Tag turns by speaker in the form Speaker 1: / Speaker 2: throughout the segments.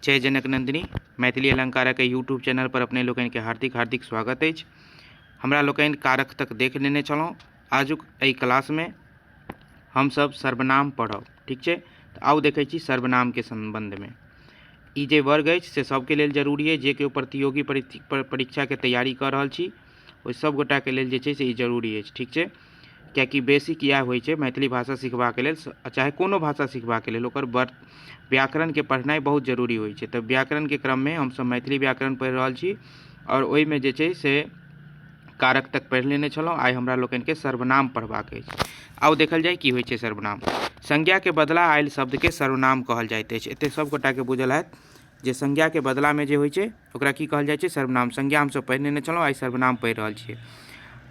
Speaker 1: जय जनक Nandini Maithili अलङ्कारक YouTube channel पर अपने लोकनिके हार्दिक हार्दिक स्वागत अछि। हमरा लोकनि कारक तक देख लेने छलहुँ। आजुक एहि क्लासमे हमसभ सर्वनाम पढ़ब, ठीक छै? तऽ आउ देखै छी सर्वनामके सम्बन्धमे। ई जे वर्ग अछि से सभके लेल जरूरी अछि, जे केओ प्रतियोगी परीक्षाके तैयारी कऽ रहल छी ओहि सभ गोटाके लेल जे छै से ई जरूरी अछि, ठीक छै? किएकि बेसिक इएह होइ छै मैथिली भाषा सिखबाके लेल, चाहे कोनो भाषा सिखबाके लेल ओकर व्याकरणके पढ़नाइ बहुत जरूरी होइ छै। तऽ व्याकरणके क्रममे हमसभ मैथिली व्याकरण पढ़ि रहल छी आओर ओहिमे जे छै से कारक तक पढ़ि लेने छलहुँ। आइ हमरा लोकनिके सर्वनाम पढ़बाक अछि। आउ देखल जाय की होइ छै सर्वनाम। संज्ञाके बदला आयल शब्दके सर्वनाम कहल जाइत अछि। एतेक सभ गोटाके बुझल हैत जे संज्ञाके बदलामे जे होइ छै ओकरा की कहल जाइ छै? सर्वनाम। संज्ञा हमसभ पढ़ि लेने छलहुँ, आइ सर्वनाम पढ़ि रहल छियै।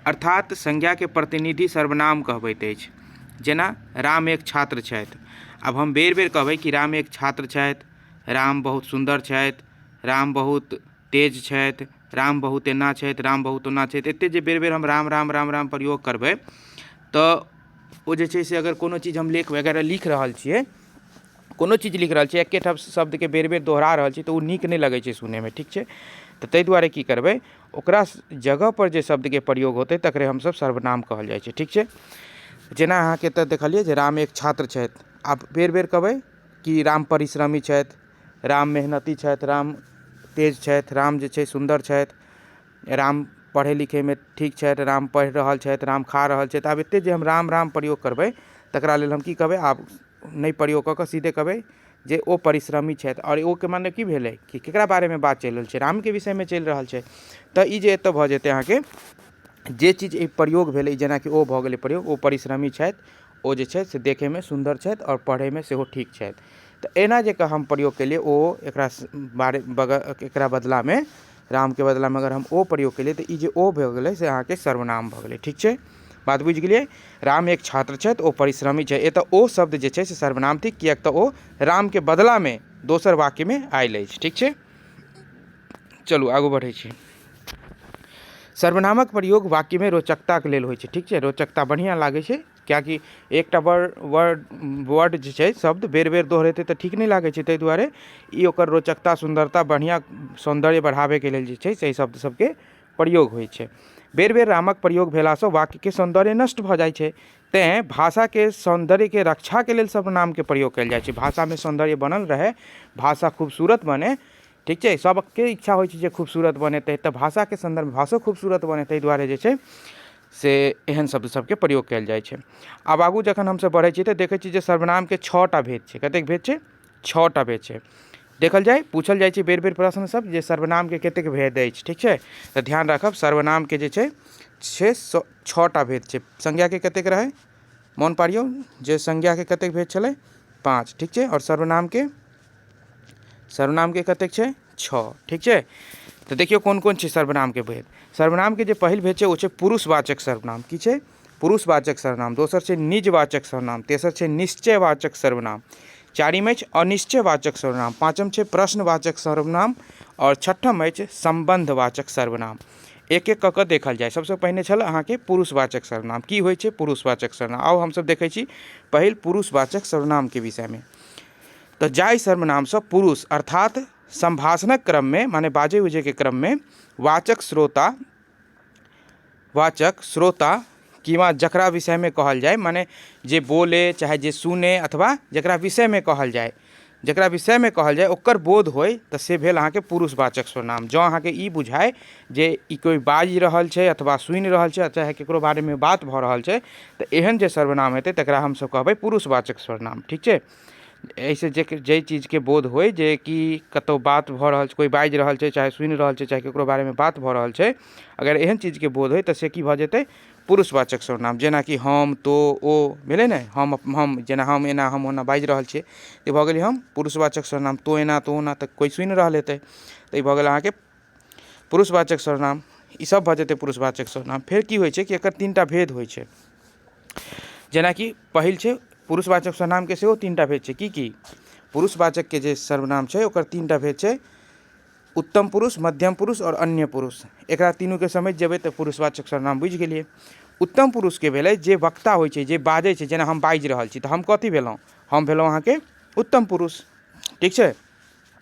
Speaker 1: अर्थात संज्ञाके प्रतिनिधि सर्वनाम कहबैत अछि। जेना राम एक छात्र छथि। आब हम बेर बेर कहबै कि राम एक छात्र छथि, राम बहुत सुन्दर छथि, राम बहुत तेज छथि, राम बहुत एना छथि, राम बहुत ओना छथि। एतेक जे बेर बेर हम राम राम राम राम प्रयोग करबै तऽ ओ जे छै से अगर कोनो चीज हम लेख वगैरह लिख रहल छियै, कोनो चीज लिख रहल छियै, एकेटा शब्दके बेर बेर दोहरा रहल छी, तऽ ओ नीक नहि लगै छै सुनैमे, ठीक छै? तऽ ताहि दुआरे की करबै, ओकरा जगहपर जे शब्दके प्रयोग होतै तकरे हमसभ सर्वनाम कहल जाइ छै, ठीक छै? जेना अहाँके एतऽ देखलियै जे राम एक छात्र छथि। आब बेर बेर कहबै कि राम परिश्रमी छथि, राम मेहनती छथि, राम तेज छथि, राम जे छै सुन्दर छथि, राम पढ़ै लिखैमे ठीक छथि, राम पढ़ि रहल छथि, राम खा रहल छथि। आब एतेक जे हम राम राम प्रयोग करबै तकरा लेल हम की कहबै? आब नहि प्रयोग कऽ कऽ सीधे कहबै जे ओ परिश्रमी छथि। आओर ओके मने की भेलै कि ककरा बारेमे बात चलि रहल छै? रामके विषयमे चलि रहल छै। तऽ ई जे एतऽ भऽ जेतै अहाँके जे चीज ई प्रयोग भेलै, जेनाकि ओ भऽ गेलै प्रयोग, ओ परिश्रमी छथि, ओ जे छथि से देखैमे सुन्दर छथि आओर पढ़ैमे सेहो ठीक छथि। तऽ एना जे हम प्रयोग केलियै ओ एकरा बारे बगल एकरा बदलामे, रामके बदलामे अगर हम ओ प्रयोग केलियै तऽ ई जे ओ भऽ गेलै से अहाँके सर्वनाम भऽ गेलै, ठीक छै? बात बुझि गेलियै? राम एक छात्र छथि, ओ परिश्रमी छै। एतऽ ओ शब्द जे छै से सर्वनाम थिक, किएक तऽ ओ रामके बदलामे दोसर वाक्यमे आयल अछि, ठीक छै? चलू आगू बढ़ै छी। सर्वनामक प्रयोग वाक्यमे रोचकताके लेल होइ छै, ठीक छै? रोचकता बढ़िआँ लागै छै, किएकि एकटा वर्ड वर्ड वर्ड जे छै शब्द बेर बेर दोहरेतै तऽ ठीक नहि लागै छै। ताहि दुआरे ई ओकर रोचकता, सुन्दरता, बढ़िआँ सौन्दर्य बढ़ाबैके लेल जे छै से एहि शब्द सबके प्रयोग होइ छै। बेर बेर रामक प्रयोग भेलासँ वाक्यके सौन्दर्य नष्ट भऽ जाइ छै, तैँ भाषाके सौन्दर्यके रक्षाके लेल सर्वनामके प्रयोग कयल जाइ छै। भाषामे सौन्दर्य बनल रहै, भाषा खूबसूरत बनै, ठीक छै? सबके इच्छा होइ छै जे खूबसूरत बनै, तऽ भाषाके सन्दर्भ भाषो खूबसूरत बनै, ताहि दुआरे जे छै से एहन शब्द सबके प्रयोग कयल जाइ छै। आब आगू जखन हमसब बढ़ै छी तऽ देखै छी जे सर्वनामके 6टा भेद छै। कतेक भेद छै? 6टा भेद छै। देखल जाय, पूछल जाइ छै बेर बेर प्रश्न सब जे सर्वनामके कतेक भेद अछि, ठीक छै? तऽ ध्यान राखब, सर्वनामके जे छै से 6टा भेद छै। संज्ञाके कतेक रहै? मोन पारियौ जे संज्ञाके कतेक भेद छलै? 5, ठीक छै? आओर सर्वनामके कतेक छै? 6, ठीक छै? तऽ देखियौ कोन कोन छै सर्वनामके भेद। सर्वनामके जे पहिल भेद छै ओ छै पुरुषवाचक सर्वनाम। की छै? पुरुषवाचक सर्वनाम। दोसर छै निजवाचक सर्वनाम। तेसर छै निश्चयवाचक सर्वनाम। चारिम अछि अनिश्चयवाचक सर्वनाम। पाँचम छै प्रश्नवाचक सर्वनाम। आओर छठम अछि सम्बन्धवाचक सर्वनाम। एक एक कऽ कऽ देखल जाय। सबसँ पहिने छल अहाँके पुरुषवाचक सर्वनाम। की होइ छै पुरुषवाचक सर्वनाम? आउ हमसब देखै छी पहिल पुरुषवाचक सर्वनामके विषयमे। तऽ जाहि सर्वनामसँ पुरुष अर्थात सम्भाषणक क्रममे, माने बाजै उजैके क्रममे, वाचक श्रोता, वाचक श्रोता किंवा जकरा विषयमे कहल जाय, माने जे बोले चाहे जे सुने अथवा जकरा विषयमे कहल जाय, जकरा विषयमे कहल जाय ओकर बोध होय, तऽ से भेल अहाँके पुरुषवाचक सर्वनाम। जँ अहाँके ई बुझाय जे ई कोइ बाजि रहल छै अथवा सुनि रहल छै चाहे ककरो बारेमे बात भऽ रहल छै, तऽ एहन जे सर्वनाम हेतै तकरा हमसभ कहबै पुरुषवाचक सर्वनाम, ठीक छै? एहिसँ जे जाहि चीजके बोध होइ जे कि कतहु बात भऽ रहल छै, कोइ बाजि रहल छै चाहे सुनि रहल छै चाहे ककरो बारेमे बात भऽ रहल छै, अगर एहन चीजके बोध होइ तऽ से की भऽ जेतै? पुरुषवाचक सर्वनाम। जेनाकि हम, तो, ओ भेलै ने। हम हम जेना हम एना, हम ओना बाजि रहल छियै, ई भऽ गेलै हम पुरुषवाचक सर्वनाम। तो एना, तो ओना, तऽ कोइ सुनि रहल हेतै, तऽ ई भऽ गेल अहाँके पुरुषवाचक सर्वनाम। ई सब भऽ जेतै पुरुषवाचक सर्वनाम। फेर की होइ छै कि एकर 3टा भेद होइ छै। जेनाकि पहिल छै पुरुषवाचक सर्वनामके सेहो 3टा भेद छै। की की? पुरुषवाचकके जे सर्वनाम छै ओकर 3टा भेद छै, उत्तम पुरुष, मध्यम पुरुष आओर अन्य पुरुष। एकरा तीनूके समझि जेबै तऽ पुरुषवाचक सर्वनाम बुझि गेलियै। उत्तम पुरुषके भेलै जे वक्ता होइ छै, जे बाजै छै। जेना हम बाजि रहल छी तऽ हम कथी भेलहुँ? हम भेलहुँ अहाँके उत्तम पुरुष, ठीक छै?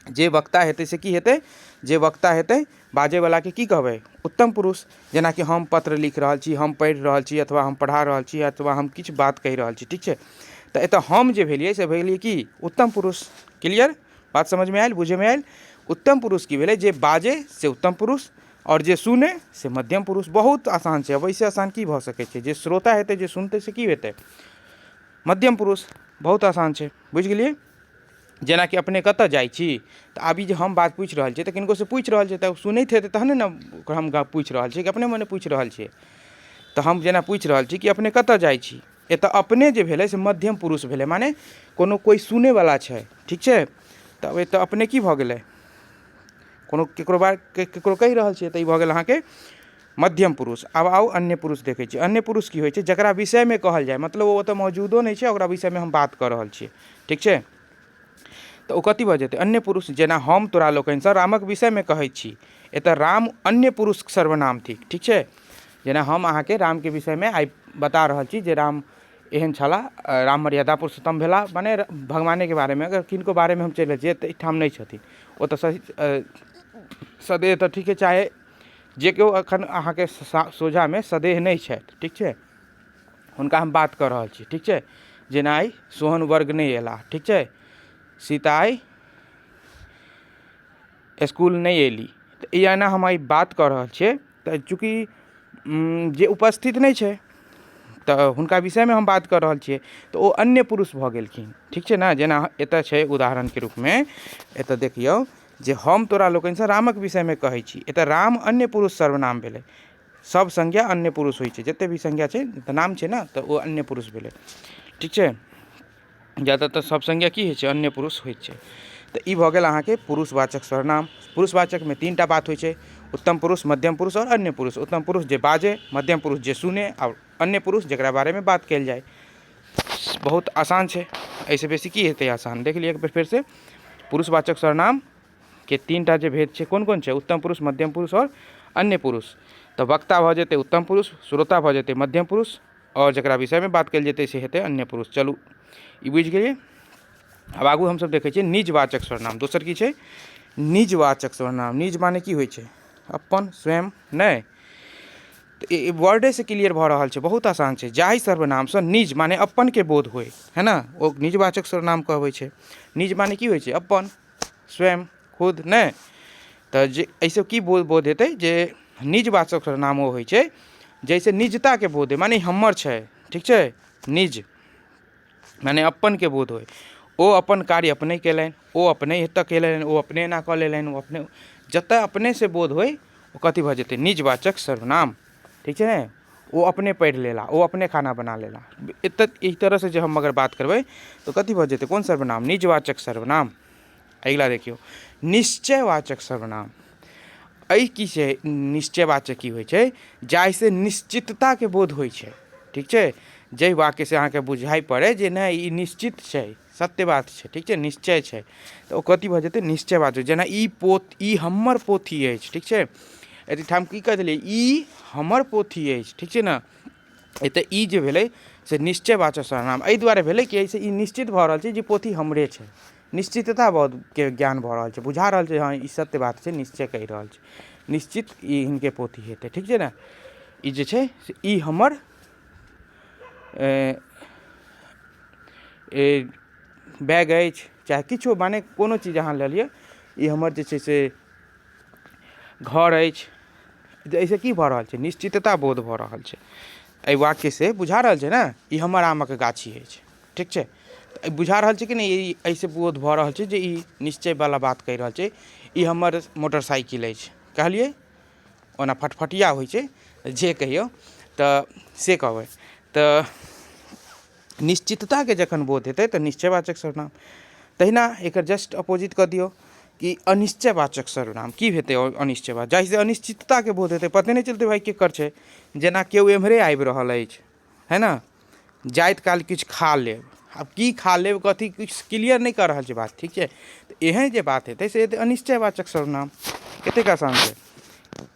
Speaker 1: जे वक्ता हेतै से की हेतै? जे वक्ता हेतै बाजैवलाके की कहबै? उत्तम पुरुष। जेनाकि हम पत्र लिख रहल छी, हम पढ़ि रहल छी, अथवा हम पढ़ा रहल छी, अथवा हम किछु बात कहि रहल छी, ठीक छै? तऽ एतऽ हम जे भेलियै से भेलियै की? उत्तम पुरुष। क्लियर? बात समझमे आयल? बुझैमे आयल? उत्तम पुरुष की भेलै? जे बाजै से उत्तम पुरुष, आओर जे सुनै से मध्यम पुरुष। बहुत आसान छै। अब एहिसँ आसान की भऽ सकै छै? जे श्रोता हेतै, जे सुनतै, से की हेतै? मध्यम पुरुष। बहुत आसान छै, बुझि गेलियै? जेनाकि अपने कतऽ जाइ छी, तऽ आब ई जे हम बात पूछि रहल छियै, तऽ किनकोसँ पूछि रहल छियै, तऽ सुनैत हेतै तहने ने ओकरा हम गप पूछि रहल छियै कि अपने मने पूछि रहल छियै। तऽ हम जेना पूछि रहल छी कि अपने कतऽ जाइ छी, एतऽ अपने जे भेलै से मध्यम पुरुष भेलै, माने कोनो कोइ सुनैवला छै, ठीक छै? तऽ एतऽ अपने की भऽ गेलै? कोनो ककरो बात ककरो कहि रहल छियै, तऽ ई भऽ गेल अहाँके मध्यम पुरुष। आब आउ अन्य पुरुष देखै छियै। अन्य पुरुष की होइ छै? जकरा विषयमे कहल जाय, मतलब ओ ओतऽ मौजूदो नहि छै, ओकरा विषयमे हम बात कऽ रहल छियै, ठीक छै? तऽ ओ कथी भऽ जेतै? अन्य पुरुष। जेना हम तोरा लोकनिसँ रामक विषयमे कहै छी, एतऽ राम अन्य पुरुष सर्वनाम थिक, ठीक छै? जेना हम अहाँके रामके विषयमे आइ बता रहल छी जे राम एहन छलाह, राम मर्यादा पुरुषोत्तम भेलाह, माने भगवानेके बारेमे अगर किनको बारेमे हम चलि जाइ छियै तऽ एहिठाम नहि छथिन, ओ तऽ सही सदैव तऽ ठीके, चाहे जे केओ एखन अहाँके सोझामे सदेह नहि छथि, ठीक छै, हुनका हम बात कऽ रहल छी, ठीक छै? जेना आइ सोहन वर्ग नहि अयलाह, ठीक छै, सीता आइ इसकुल नहि अयली, तऽ ई एना हम आइ बात कऽ रहल छियै, तऽ चूँकि जे उपस्थित नहि छै तऽ हुनका विषयमे हम बात कऽ रहल छियै, तऽ ओ अन्य पुरुष भऽ गेलखिन, ठीक छै ने? जेना एतय छै उदाहरणके रूपमे, एतय देखियौ जे हम तोरा लोकनिसँ रामक विषयमे कहै छी, एतय राम अन्य पुरुष सर्वनाम भेलै। सब संज्ञा अन्य पुरुष होइ छै, जते भी संज्ञा छै तऽ नाम छै ने, तऽ ओ अन्य पुरुष भेलै, ठीक छै? ज्यादातर सब संज्ञा की होइ छै? अन्य पुरुष होइ छै। तऽ ई भऽ गेल अहाँके पुरुषवाचक सर्वनाम। पुरुषवाचकमे तीन टा बात होइ छै, उत्तम पुरुष, मध्यम पुरुष आओर अन्य पुरुष। उत्तम पुरुष जे बाजै, मध्यम पुरुष जे सुने, आओर अन्य पुरुष जकरा बारेमे बात कयल जाय। बहुत आसान छै, एहिसँ बेसी की हेतै आसान? देख लिअ एक बेर फेरसँ, पुरुषवाचक सर्वनाम के तीन टा जे भेद छै, कोन कोन छै? उत्तम पुरुष, मध्यम पुरुष आओर अन्य पुरुष। तऽ वक्ता भऽ जेतै उत्तम पुरुष, श्रोता भऽ जेतै मध्यम पुरुष, आओर जकरा विषयमे बात कयल जेतै से हेतै अन्य पुरुष। चलू, ई बुझि गेलियै। आब आगू हमसभ देखै छियै निजवाचक सर्वनाम। दोसर की छै? निजवाचक सर्वनाम। निज माने की होइ छै? अपन, स्वयं। नहि तऽ ई वर्डेसँ क्लियर भऽ रहल छै, बहुत आसान छै। जाहि सर्वनामसँ निज माने अपनके बोध होइ है ने, ओ निजवाचक सर्वनाम कहबै छै। निज माने की होइ छै? अपन, स्वयं, खुद। नहि तऽ जे एहिसँ की बोध हेतै? जे निजवाचक सर्वनाम ओ होइ छै जाहिसँ निजताके बोध होइ, माने हमर छै, ठीक छै? निज माने अपनके बोध होइ। ओ अपन कार्य अपने कयलनि, ओ अपने एतऽ कयलनि, ओ अपने एना कऽ लेलनि, ओ अपने, जतऽ अपनेसँ बोध होइ ओ कथी भऽ जेतै? निजवाचक सर्वनाम, ठीक छै ने? ओ अपने पढ़ि लेला, ओ अपने खाना बना लेला। एतऽ एहि तरहसँ जे हम अगर बात करबै तऽ कथी भऽ जेतै? कोन सर्वनाम? निजवाचक सर्वनाम। अगिला देखियौ, निश्चयवाचक सर्वनाम। एहि की छै? निश्चयवाचक की होइ छै? जाहिसँ निश्चितताके बोध होइ छै, ठीक छै? जाहि वाक्यसँ अहाँके बुझाइ पड़ै जे नहि, ई निश्चित छै, सत्य बात छै, ठीक छै, निश्चय छै, तऽ ओ कथी भऽ जेतै? निश्चयवाचक। जेना ई पोथ ई हमर पोथी अछि, ठीक छै? एहिठाम की कहि देलियै? ई हमर पोथी अछि, ठीक छै ने? एतऽ ई जे भेलै से निश्चयवाचक सर्वनाम एहि दुआरे भेलै कि एहिसँ ई निश्चित भऽ रहल छै जे पोथी हमरे छै। निश्चितता के ज्ञान भऽ रहल छै, बुझा रहल छै, हँ, ई सत्य बात छै, निश्चय कहि रहल छै, निश्चित ई हिनके पोथी हेतै, ठीक छै ने? ई जे छै से ई हमर बैग अछि, चाहे किछो, माने कोनो चीज अहाँ लऽ लिअ, ई हमर जे छै से घर अछि। एहिसँ की भऽ रहल छै? निश्चितता बोध भऽ रहल छै एहि वाक्यसँ, बुझा रहल छै ने? ई हमर आमक गाछी अछि, ठीक छै? तऽ बुझा रहल छै कि नहि? ई एहिसँ बोध भऽ रहल छै जे ई निश्चयवला बात कहि रहल छै। ई हमर मोटरसाइकिल अछि कहलियै, ओना फटफटिया होइ छै, जे कहियौ तऽ से कहबै। तऽ निश्चितताके जखन बोध हेतै तऽ निश्चयवाचक सर्वनाम। तहिना एकर जस्ट अपोजिट कऽ दियौ कि अनिश्चयवाचक सर्वनाम की हेतै? अनिश्चयवाचक जाहिसँ अनिश्चितताके बोध हेतै, पते नहि चलतै भाइ केकर छै। जेना केओ एम्हरे आबि रहल अछि है ने, जाइत काल किछु खा लेब। आब की खा लेब, कथी, किछु क्लियर नहि कऽ रहल छै बात, ठीक छै? तऽ एहन जे बात हेतै से हेतै अनिश्चयवाचक सर्वनाम। कतेक आसान छै।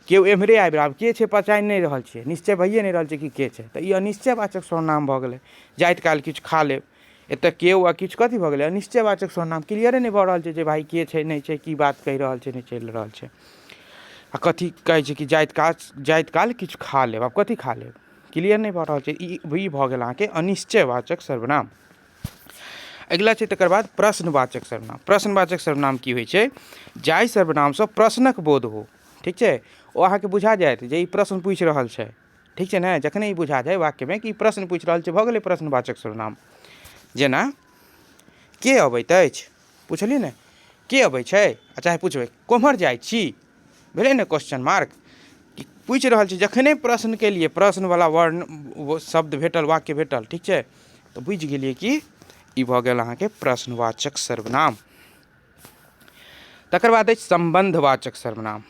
Speaker 1: केओ एम्हरे आबि रहल, आब के छै पहचानि नहि रहल छियै, निश्चय भइए नहि रहल छै कि के छै, तऽ ई अनिश्चयवाचक सर्वनाम भऽ गेलै। जाइत काल किछु खा लेब, एतऽ केओ आ किछु कथी भऽ गेलै? अनिश्चयवाचक सर्वनाम। क्लियरे नहि भऽ रहल छै जे भाइ के छै, नहि छै, की बात कहि रहल छै, नहि चलि रहल छै। आ कथी कहै छै कि जाइत काल, जाइत काल किछु खा लेब। आब कथी खा लेब, क्लियर नहि भऽ रहल छै। ई ई भऽ गेल अहाँके अनिश्चयवाचक सर्वनाम। अगिला छै तकर बाद प्रश्नवाचक सर्वनाम। प्रश्नवाचक सर्वनाम की होइ छै? जाहि सर्वनामसँ प्रश्नक बोध हो, ठीक छै, ओ अहाँके बुझा जायत जे ई प्रश्न पूछि रहल छै, ठीक छै ने। जखने ई बुझा जाय वाक्यमे कि ई प्रश्न पूछि रहल छै, भऽ गेलै प्रश्नवाचक सर्वनाम। जेना के अबैत अछि, पुछलियै ने के अबै छै, आ चाहे पुछबै कोम्हर जाइ छी, भेलै ने क्वेश्चन मार्क, कि पूछि रहल छै। जखने प्रश्न केलियै, प्रश्नवला वर्ण शब्द भेटल, वाक्य भेटल, ठीक छै, तऽ बुझि गेलियै कि ई भऽ गेल अहाँके प्रश्नवाचक सर्वनाम। तकर बाद अछि सम्बन्धवाचक सर्वनाम।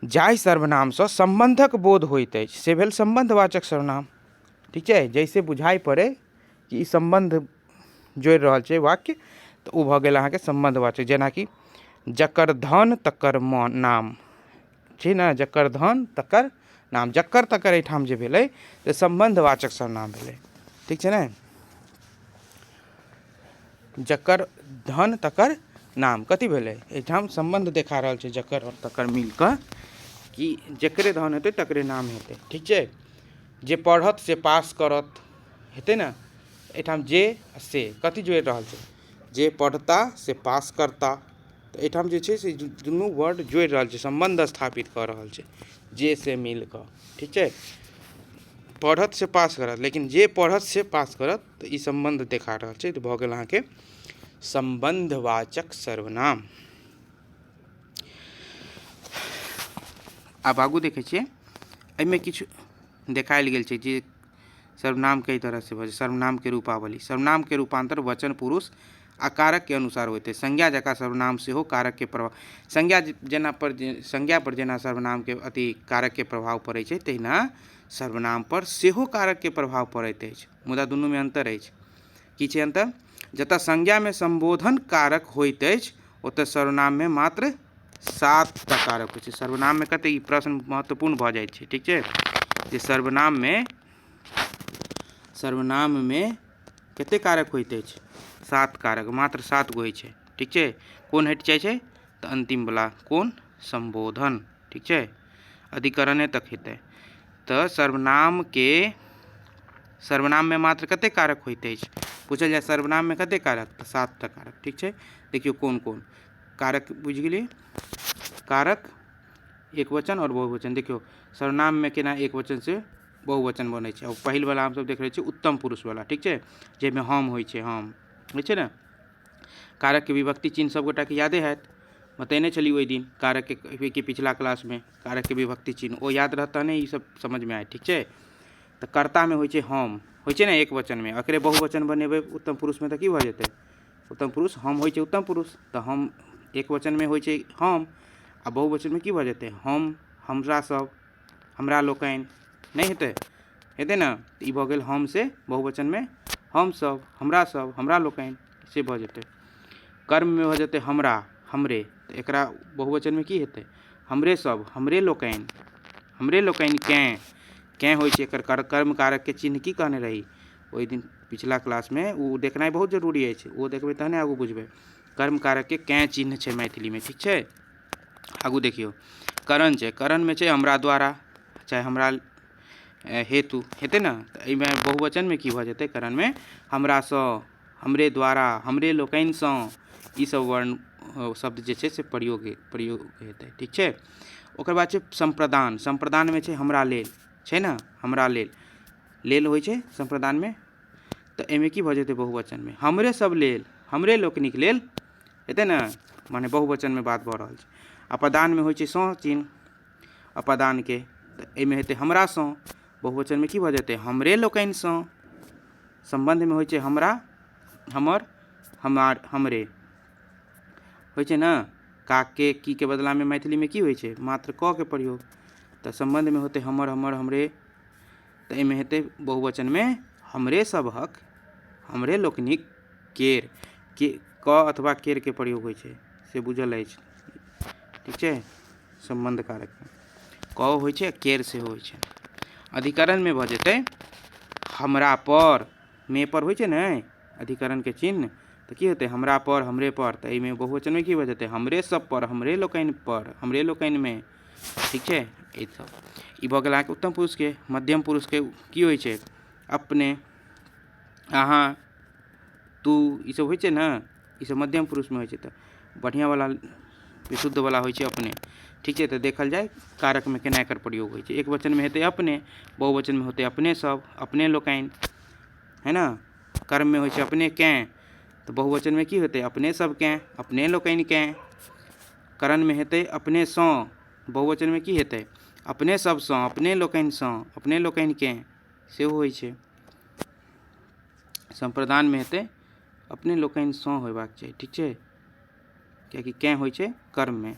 Speaker 1: जाहि सर्वनामसँ सम्बन्धक बोध होइत अछि से भेल सम्बन्धवाचक सर्वनाम, ठीक छै। जैसे बुझाइ पड़ै कि ई सम्बन्ध जोड़ि रहल छै वाक्य, तऽ ओ भऽ गेल अहाँके सम्बन्धवाचक। जेनाकि जकर धन तकर नाम, छै ने, जकर धन तकर नाम, जकर तकर एहिठाम जे भेलै तऽ सम्बन्धवाचक सर्वनाम भेलै, ठीक छै ने। जकर धन तकर नाम कथी भेलै, एहिठाम सम्बन्ध देखा रहल छै जकर आओर तकर मिल कऽ कि जकरे धन हेतै तकरे नाम हेतै, ठीक छै। जे पढ़त से पास करत, हेतै ने। एहिठाम जे आ से कथी जोड़ि रहल छै, जे पढ़ता से पास करता, तऽ एहिठाम जे छै से दुनू वर्ड जोड़ि रहल छै, सम्बन्ध स्थापित कऽ रहल छै जे से मिल कऽ, ठीक छै। पढ़त से पास करत, लेकिन जे पढ़त से पास करत, तऽ ई सम्बन्ध देखा रहल छै। तऽ भऽ गेल अहाँके सम्बन्धवाचक सर्वनाम। आब आगू देखै छियै, एहिमे किछु देखायल गेल छै जे सर्वनाम कई तरह से भऽ जाइ। सर्वनामके रूपावली, सर्वनामके रूपांतर वचन, पुरुष आ कारकके अनुसार होइत अछि। संज्ञा जकाँ सर्वनाम सेहो कारकके प्रभाव, संज्ञा जेना पर संज्ञा पर जेना सर्वनामके अथी कारकके प्रभाव पड़ै छै, तहिना सर्वनाम पर सेहो कारकके प्रभाव पड़ैत अछि, मुदा दुनूमे अन्तर अछि। की छै अन्तर? जतऽ संज्ञामे सम्बोधन कारक होइत अछि ओतऽ सर्वनाममे मात्र 7टा कारक होइ छै। सर्वनाममे कते? ई प्रश्न महत्वपूर्ण भऽ जाइ छै, ठीक छै, जे सर्वनाममे कते कारक होइत अछि? 7 कारक, मात्र 7 गो होइ छै, ठीक छै। कोन हटि जाइ छै? तऽ अन्तिमवला कोन? सम्बोधन, ठीक छै, अधिकरणे तक हेतै। तऽ सर्वनामके सर्वनाममे मात्र कते कारक होइत अछि? पूछल जाय सर्वनाममे कते कारक, तऽ 7टा कारक, ठीक छै। देखियौ कोन कोन कारक बुझि गेलियै, कारक एक वचन आओर बहुवचन। देखियौ सर्वनाममे केना एक वचन से बहुवचन बनै छै। पहिल वाला हमसब देख रहल छी उत्तम पुरुष वाला, ठीक छै, जाहिमे हम होइ छै, हम होइ छै ने। कारकके विभक्ति चिन्ह सब गोटाके यादे हैत, बतेने छली ओहि दिन कारकके के पिछला क्लासमे कारकके विभक्ति चिन्ह, ओ याद रहत तहने ई सब समझमे आयत, ठीक छै। तऽ कर्तामे होइ छै हम, होइ छै ने एक वचनमे, एकरे बहुवचन बनेबै उत्तम पुरुषमे तऽ की भऽ जेतै? उत्तम पुरुष हम होइ छै उत्तम पुरुष, तऽ हम एक वचनमे होइ छै हम, आ बहुवचनमे की भऽ जेतै? हम, हमरा सब, हमरा लोकनि, नहि हेतै? हेतै ने। तऽ ई भऽ गेल हम से बहुवचनमे हम सब, हमरा सब, हमरा लोकनि, से भऽ जेतै। कर्ममे भऽ जेतै हमरा, हमरे, तऽ एकरा बहुवचनमे की हेतै? हमरे सब, हमरे लोकनि, हमरे लोकनिकेँ, केँ होइ छै एकर कर्म कारकके चिन्ह की कहने रही ओहि दिन पिछला क्लासमे, ओ देखनाइ बहुत जरूरी अछि, ओ देखबै तहने आगू बुझबै। कर्म कारकके केँ चिन्ह छै मैथिलीमे, ठीक छै। आगू देखियौ करण छै, करणमे छै हमरा द्वारा चाहे हमरा हेतु, हेतै ने। तऽ एहिमे बहुवचनमे की भऽ जेतै? करणमे हमरासँ, हमरे द्वारा, हमरे लोकनिसँ, ई सब वर्ण शब्द जे छै से प्रयोग प्रयोग हेतै, ठीक छै। ओकर बाद छै सम्प्रदान। सम्प्रदानमे छै हमरा लेल, छै ने, हमरा लेल, लेल होइ छै सम्प्रदानमे, तऽ एहिमे की भऽ जेतै बहुवचनमे? हमरे सब लेल, हमरे लोकनिक लेल, हेतै ने, माने बहुवचनमे बात भऽ रहल छै। अपदानमे होइ छै सँ चिन्ह अपदानके, तऽ एहिमे हेतै हमरासँ, बहुवचनमे की भऽ जेतै? हमरे लोकनिसँ। सम्बन्धमे होइ छै हमरा, हमर, हमार, हमरे, होइ छै ने। काके की के बदलामे मैथिलीमे की होइ छै? मात्र क के प्रयोग, तऽ सम्बन्धमे होतै हमर, हमर, हमरे, तऽ एहिमे हेतै बहुवचनमे हमरे सबहक, हमरे लोकनिक, केर, के क अथवा केर के प्रयोग होइ छै, से बुझल अछि, ठीक छै। सम्बन्ध कारक क होइ छै, केर सेहो होइ छै। अधिकरणमे भऽ जेतै हमरा पर, मे पर होइ छै ने अधिकरणके चिन्ह, तऽ की हेतै? हमरा पर, हमरे पर। तऽ एहिमे बहुवचनमे की भऽ जेतै? हमरे सब पर, हमरे लोकनि पर, हमरे लोकनिमे। ठीक छै, ई सब ई भऽ गेल अहाँके उत्तम पुरुषके। मध्यम पुरुषके की होइ छै? अपने, अहाँ, तू, ई सब होइ छै ने, ई सब मध्यम पुरुषमे होइ छै। तऽ बढ़िआँवला विशुद्धवला होइ छै अपने। ठीक छै, तऽ देखल जाय कारकमे केना एकर प्रयोग होइ छै। एक वचनमे हेतै अपने, बहुवचनमे होतै अपने सब, अपने लोकनि, है ने। कर्ममे होइ छै अपनेकेँ, तऽ बहुवचनमे की हेतै? अपने सबकेँ, अपने लोकनिकेँ। करणमे हेतै अपनेसँ, बहुवचनमे की हेतै? अपने सबसँ, अपने लोकनिसँ, अपने लोकनिकेँ सेहो होइ छै। सम्प्रदानमे हेतै अपने लोकनिसँ होयबाक चाही। ठीक छै, कियाकि केँ होइ छै कर्ममे,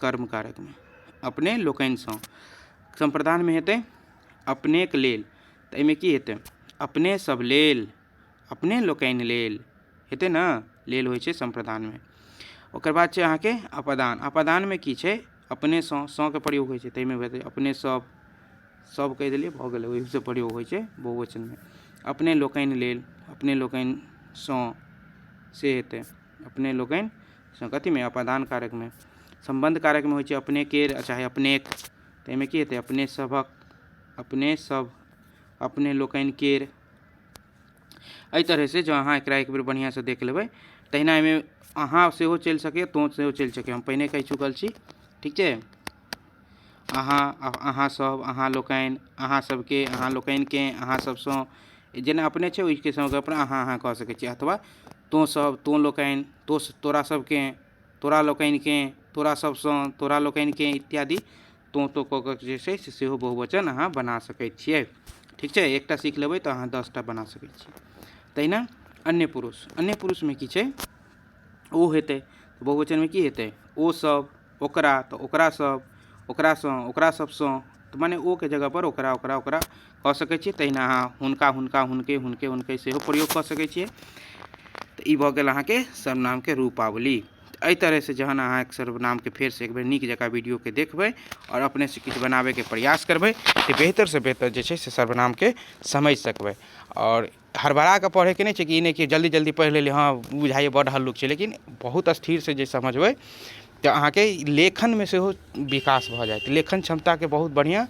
Speaker 1: कर्म कारकमे अपने लोकनिसँ। सम्प्रदानमे हेतै अपनेक लेल, तऽ एहिमे की हेतै? अपने सब लेल, अपने लोकनि लेल हेतै ने, लेल होइ छै सम्प्रदानमे। ओकर बाद छै अहाँके अपदान। अपदानमे की छै? अपनेसँ, सँ के प्रयोग होइ छै, ताहिमे हेतै अपने सब, सब कहि देलियै भऽ गेलै, ओहिसँ प्रयोग होइ छै बहुवचनमे। अपने लोकनि लेल, अपने लोकनिसँ से हेतै, अपने लोकनिसँ कथीमे? अपादान कारकमे। सम्बन्ध कारकमे होइ छै अपने केर चाहे अपनेक, तऽ एहिमे की हेतै? अपने सभक, अपने सब, अपने लोकनि केर। एहि तरहसँ जँ अहाँ एकरा एक बेर बढ़िआँसँ देख लेबै, तहिना एहिमे अहाँ सेहो चलि सकैए, तोँ सेहो चलि सकैए, हम पहिने कहि चुकल छी। ठीक छै, अहाँ, अहाँ सब, अहाँ लोकनि, अहाँ सबके, अहाँ लोकनिकेँ, अहाँ सबसँ, जेना अपने छै ओहिके सङ्ग अपना अहाँ अहाँ कऽ सकै छी, अथवा तोँ सब, तोँ लोकनि, तोँ तोरा सबकेँ, तोरा लोकनिकेँ, तोरा सबसँ, तोरा लोकनिकेँ इत्यादि तोँ तोँ कऽ कऽ जे छै से सेहो बहुवचन अहाँ बना सकै छियै। ठीक छै, एकटा सीख लेबै तऽ अहाँ 10टा बना सकै छियै। तहिना अन्य पुरुष। अन्य पुरुषमे की छै? ओ हेतै, बहुवचनमे की हेतै? ओ सब, ओकरा, तऽ ओकरा सब, ओकरासँ, ओकरा सबसँ, तऽ मने ओ के जगह पर ओकरा, ओकरा, ओकरा कऽ सकै छियै। तहिना अहाँ हुनका, हुनका, हुनके, हुनके, हुनके सेहो प्रयोग कऽ सकै छियै। तऽ ई भऽ गेल अहाँके सर्वनामके रूपावली। एहि तरहसँ जहन अहाँ सर्वनामके फेरसँ एक बेर नीक जकाँ वीडियोके देखबै आओर अपनेसँ किछु बनाबैके प्रयास करबै तऽ बेहतरसँ बेहतर जे छै से सर्वनामके समझि सकबै। आओर हड़बड़ा कऽ पढ़ैके नहि छै कि ई नहि कि जल्दी जल्दी पढ़ि लेलियै, हँ बुझाइए बड्ड हल्लुक छै, लेकिन बहुत स्थिरसँ जे समझबै तऽ अहाँके लेखनमे सेहो विकास भऽ जायत, लेखन क्षमताके बहुत बढ़िआँ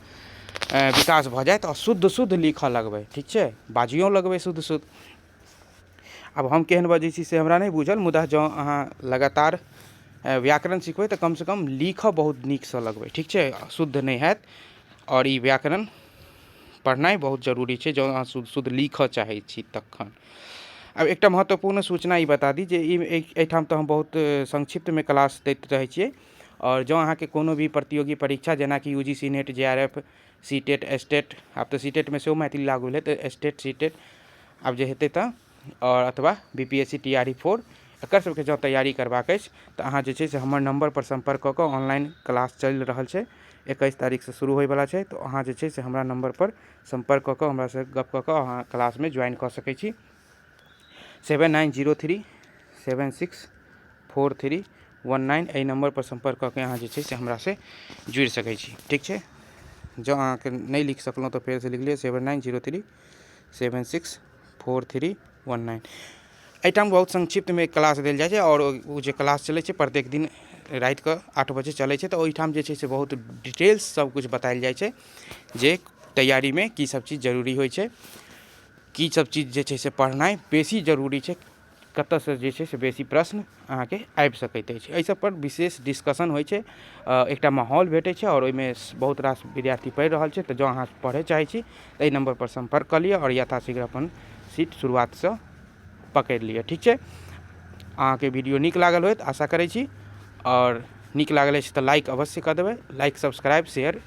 Speaker 1: विकास भऽ जायत आओर शुद्ध शुद्ध लिखऽ लगबै। ठीक छै, बाजियो लगबै शुद्ध शुद्ध। आब हम केहन बजै छी से हमरा नहि बुझल, मुदा जँ अहाँ लगातार व्याकरण सिखबै तऽ कमसँ कम लिखऽ बहुत नीकसँ लगबै। ठीक छै, शुद्ध नहि हैत। आओर ई व्याकरण पढ़नाइ बहुत जरूरी छै जँ अहाँ शुद्ध शुद्ध लिखऽ चाहै छी तखन। आब एकटा महत्वपूर्ण सूचना ई बता दी जे ई एहिठाम तऽ हम बहुत संक्षिप्तमे क्लास दैत रहै छियै, आओर जँ अहाँके कोनो भी प्रतियोगी परीक्षा जेनाकि U G C NET, J R F, C TET, S TET, आब तऽ सी टेटमे सेहो मैथिली लागू भेलै, तऽ एस टेट, सी टेट आब जे हेतै तऽ, आओर अथवा B P S C T R E 4, एकर सबके जँ तैयारी करबाक अछि तऽ अहाँ जे छै से हमर नम्बरपर सम्पर्क कऽ कऽ, ऑनलाइन क्लास चलि रहल छै, 21 तारीखसँ शुरू होइवला छै, तऽ अहाँ जे छै से हमरा नम्बरपर सम्पर्क कऽ कऽ हमरासँ गप कऽ कऽ अहाँ क्लासमे ज्वाइन कऽ सकै छी। 7903764319 एहि नम्बरपर सम्पर्क कऽ के अहाँ जे छै से हमरासँ जुड़ि सकै छी। ठीक छै, जँ अहाँके नहि लिख सकलहुँ तऽ फेरसँ लिख लिअ, 7903764319। एहिठाम बहुत संक्षिप्तमे क्लास देल जाइ छै, आओर ओ जे क्लास चलै छै प्रत्येक दिन रातिके 8 बजे चलै छै, तऽ ओहिठाम जे छै से बहुत डिटेल्स सब किछु बतायल जाइ छै जे तैयारीमे की सब चीज जरूरी होइ छै, की सब चीज जे छै से पढ़नाइ बेसी जरूरी छै, कतऽसँ जे छै से बेसी प्रश्न अहाँके आबि सकैत अछि। एहि सब पर विशेष डिस्कशन होइ छै, एकटा माहौल भेटै छै, आओर ओहिमे बहुत रास विद्यार्थी पढ़ि रहल छै। तऽ जँ अहाँ पढ़ै चाहै छी तऽ एहि नम्बरपर सम्पर्क कऽ लिअ आओर यथाशीघ्र अपन सीट शुरुआतसँ पकड़ि लिअ। ठीक छै, अहाँके वीडियो नीक लागल होयत आशा करै छी, आओर नीक लागल अछि तऽ लाइक अवश्य कऽ देबै, लाइक सब्सक्राइब शेयर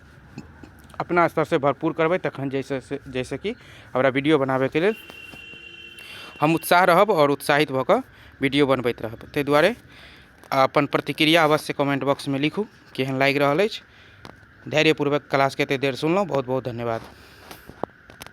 Speaker 1: अपना स्तरसँ भरपूर करबै, तखन जाहिसँ कि हमरा वीडियो बनाबैके लेल हम उत्साह रहब आओर उत्साहित भऽ कऽ वीडियो बनबैत रहब। ताहि दुआरे अपन प्रतिक्रिया अवश्य कमेन्ट बॉक्समे लिखू केहन लागि रहल अछि। धैर्यपूर्वक क्लासके एतेक देर सुनलहुँ, बहुत बहुत धन्यवाद।